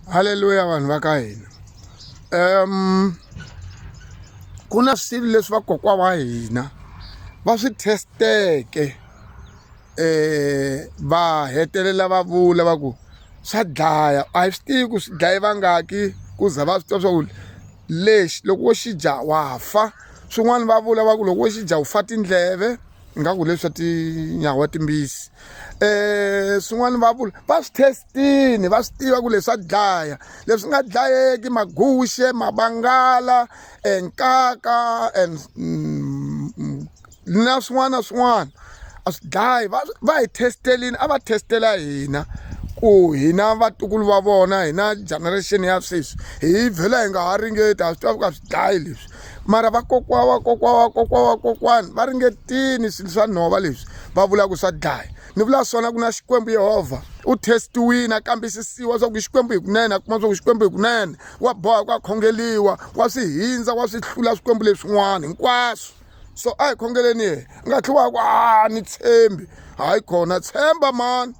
Haleluya vanhu va ka hina ku na swilo leswi vakokwa wa hina va swi test-eke va hetelela va vula va ku swa dlaya a hi swi tivi ku swi dlaye vangaki ku za va swi tiva swa ku lexi loko wo xi dya wa fa swin'wana va vula va ku loko wo xi dya u fa tindleve ingaku leswi swa tinyawa timbisi swin'wana va vula va swi test-ini va swi tiva ku leswi swa dlaya leswi nga dlayeki maguxe mavangala nkaka and na swin'wana na swin'wana a swi dlayi va va hi test-elini a va test-ela hina ku hina vatukulu va vona hina generation ya sweswi hi vhela hi nga ha ringeti ha swi tiva ku a swi dlayi leswi mara vakokwa wa kokwa wa kokwa wa kokwani va ringetini swilo swa nhova leswi va vulaka ku swa dlaya ni vula swona ku na xikwembu yehovha u test-iwini a kambisisiwa swa ku xikwembu hi kunene a kuma swa ku xikwembu hi kunene wa boha ku a khongeliwa wa swi hindza wa swi hlula swikwembu leswin'wana hinkwaswo so a hi khongeleni yena nga tlhi wa ku a ni tshembi hayi khona tshemba mani.